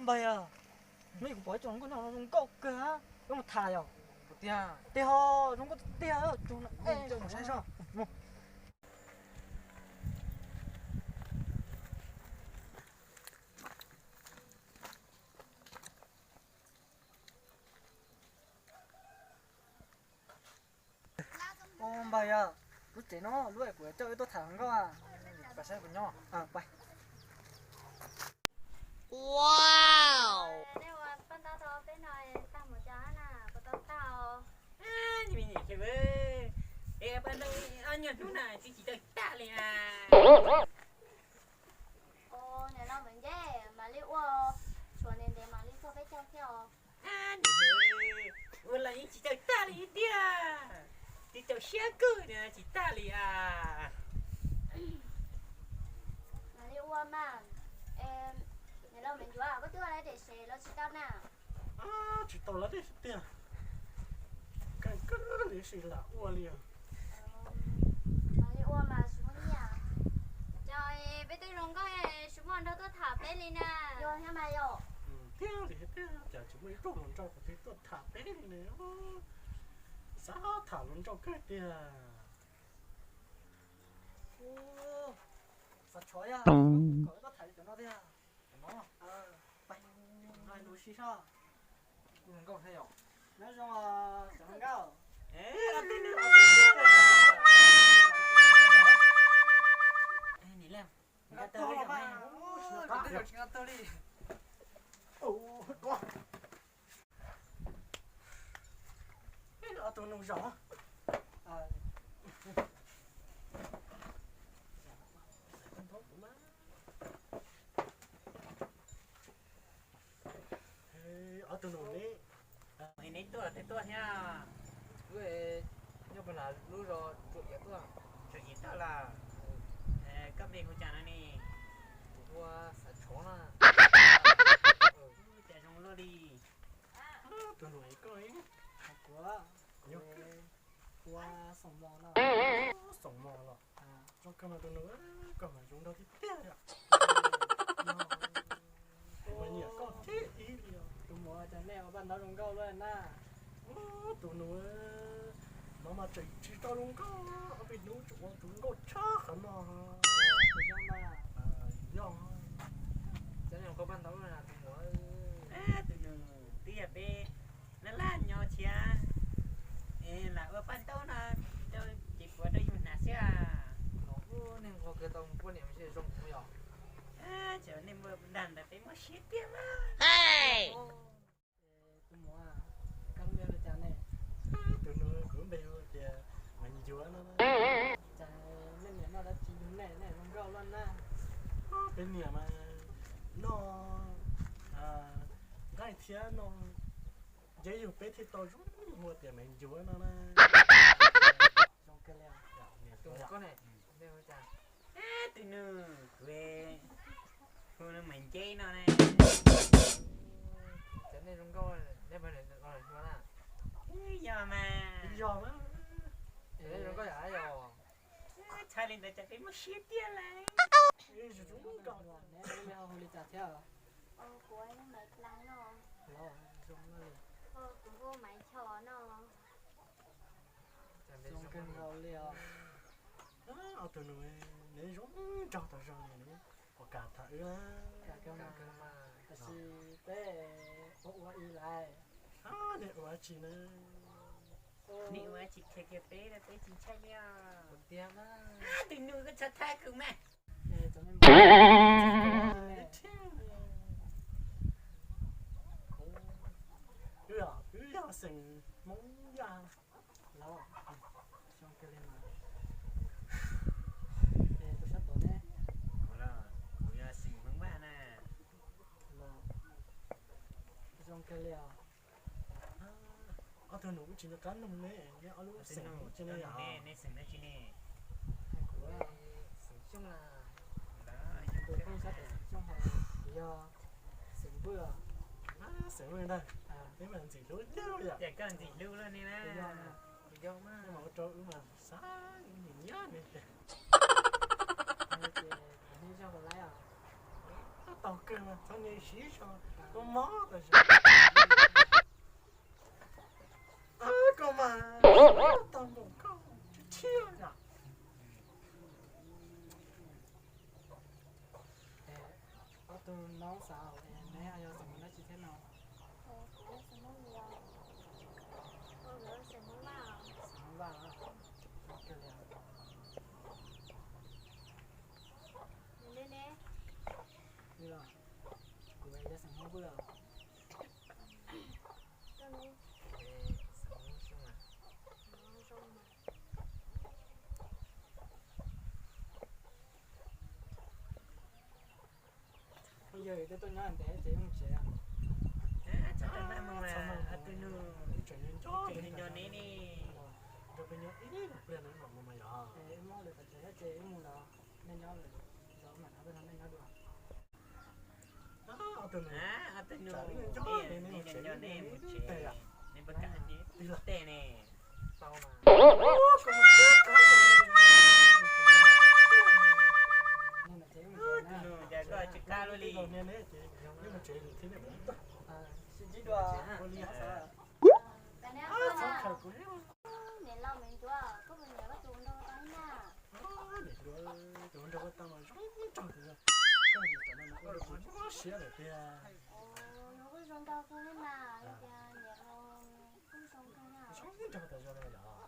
Npawg yog, hnub kuv pom ib tug hluas nkauj nyob no zoo nkauj kawg, wb mus tham yom. Tiag, tiag ho zoo nkauj tiag. Mus saib seb. Npawg yog, lub tsev no lub kuv coj wb tuaj tham hluas nkauj. Pais saib puas nyob. Paj ntaub tau peb no tag mus cas na, puas tau tag os? Paj ntaub ob nyuag hnub na tsis tsis tau tag li na. Niam laus Meem Ncej, mam li ua, tshuav ntev ntev mam li tuaj peb caug thiab os. Ua los yeej tsis tau tag li tiag, tsis tau siab kawg na tsis tag li a. Mam li ua mas. Niam laus Meem Ncuav, koj twb ua lawv dej sev los tsis tau na? Tsis tau lawv dej tiag, kawg kawg li tsis lam ua li. Mam li ua mas tsis muaj nyiaj. Cas peb twb zoo nkauj tsis muaj nraug tuaj tham peb li na. Yog thiab mas yom. Thiab li thiab, cas tsis muaj ib tug hluas nraug twg tuaj tham peb li ne. Xav tham hluas nraug kawg tiag. Xav tshov yog kom wb tuaj tham li cov no tiag. Cov no, pais, nrog lus sib soj. Hluas nkauj thiab yom. Nyob zoo cov hluas nkauj. Niam laus, nkag tau li yom ne? Tsis nkag tau li. Ob tug nus zos. Ob tug nus ne. Neb tuaj los twb tuaj thiab. Wb nyob puag nram lub zos Tsuam Iav tuaj. Tsuam Iav tuaj los? Koj npe hu cas no ne? Kuv hu ua Xav Tshov na. Cas zoo luaj li. Tus nus koj, kuv, kuv hu ua Xoom Mos no. Xoom Mos los? Zoo kawg mas tus nus, koj mas zoo nraug tiag tiag. Kuv mas nyiam koj thiab ib li os. Tus muam, cas nej ua paj ntaub zoo nkauj luaj na. Tus nus, no mas tseem tsis tau zoo nkauj, ob peb hnub tseem ua tus nkauj tshaj qhov no. Yog, cov nej ua paj ntaub na tus muam. Tus nus, twb yog peb laj laj nyo thiab, lam ua paj ntaub no rau ces puav rau yus hnav xwb. Los nej nqua kiag tau poj niam mas zoo yom. Ces nej muaj dag ntawd peb muaj siab tiag mas. Tus muam, koj lub npe hu li cas ne? Tus nus, kuv lub npe hu tias Maiv Ncuav no. Cas nej niam noj dab tsi yug nej, nej zoo nkauj luaj na? Peb niam mas noj nqaij thiab noj nceb yug peb thiaj tau zoo hu tias Maiv Ncuav no na. Tus nus, kuv hu Maiv Nceb no ne. Cov nej zoo nkauj, nej puas hu na? Yog mas. Yog mas. Zoo nkauj yom, yog. Txhais li ntawd cas peb muaj siab tiag lauj. Hu li cas thiab? Kuv hu Maiv Plav no. Kuv hu Maiv Chos no. Zoo kawg nkaus li os. Ob tug nus, nws zoo nraug tas zog li, puas kam tham wb? Tab sis peb ua ua ib lais. Nws ua tsi na? Nws ua tsi qhia kiag peb, peb tsis ntshai li os. Tiag mas. Tus nus, koj txhob thab kuv mas. Wb, wb yog xeem Hmoob Yaj. Los, zoo kawg li mas. Es tus sab tod ne? Kuv los, kuv yog xeem Hmoob Vaj na. Los, zoo kawg li os. Ob tug nus wb tsis nco qab noog ne, neb ob lub xeem tsi ne yom? Nej xeem dab tsi ne? Kuv xeem Xyooj na. Tus phooj ywg sab tod xeem Xyooj, kuv yog xeem Vwj. Xeem Vwj ntag. Peb mas ntxim hlub tiag yom. Ces koj ntxim hlub luaj ne na. Yog mas, ua rau wb mas xav nyiam nyiam ne tiag. Ces kuv hnub zog puas laib os? Tau kawg mas txhob niag siv so, koj mob tas zog. Koj mas tau npaum koj thiab yom. Ob tug noob xav neb yog xeem Hmoob dab tsi thiab no? Xeem Hmoob Vaj. Kuv yog xeem Hmoob Vwj. Yog twb tuaj nyob ntev ces mus tsev. Tus nus ib tseem nco nco neb ne. Nrog peb nyob ib pliag no mas yog. Muab lawv tas tsev ces mus los nej nyob lawm, mam rov peb no nej nyob dua. Ob tug nus, ob tug nus, neb nco neb mus tsev, neb puas kam neb tej ne. Tus nus cas koj tsis kam luaj li. Niam laus me ncuav, koj puas nyiam koj tus hluas nraug tau na? Niam hluas, tus hluas nraug koj tau mas zoo nraug tiag, koj niam tsam no ua rau kuv mob siab lawm tiag. Nws kuj zoo nraug kawg li mas, yog tias niam laus kuj zoo kawg na. Zoo nraug tas zog li yom.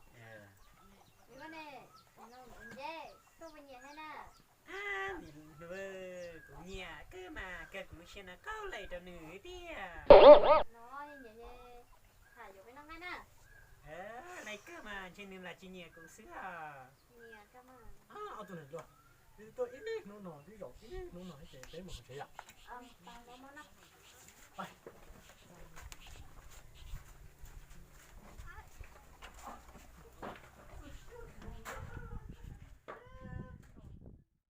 Koj ne, nce, koj puas nyiam thiab na? Kuv nyiam kawg mas, kawg kuv siab no kaub lais rau nws tiag. No nyiam tham yuav peb noj nqaij na. Lais kawg mas ntshe nws lam tsis nyiam kuv xwb os. Ob tug niam hluas, wb tuaj ib hnub no, wb zaum ib hnub no ces peb mus tsev yom.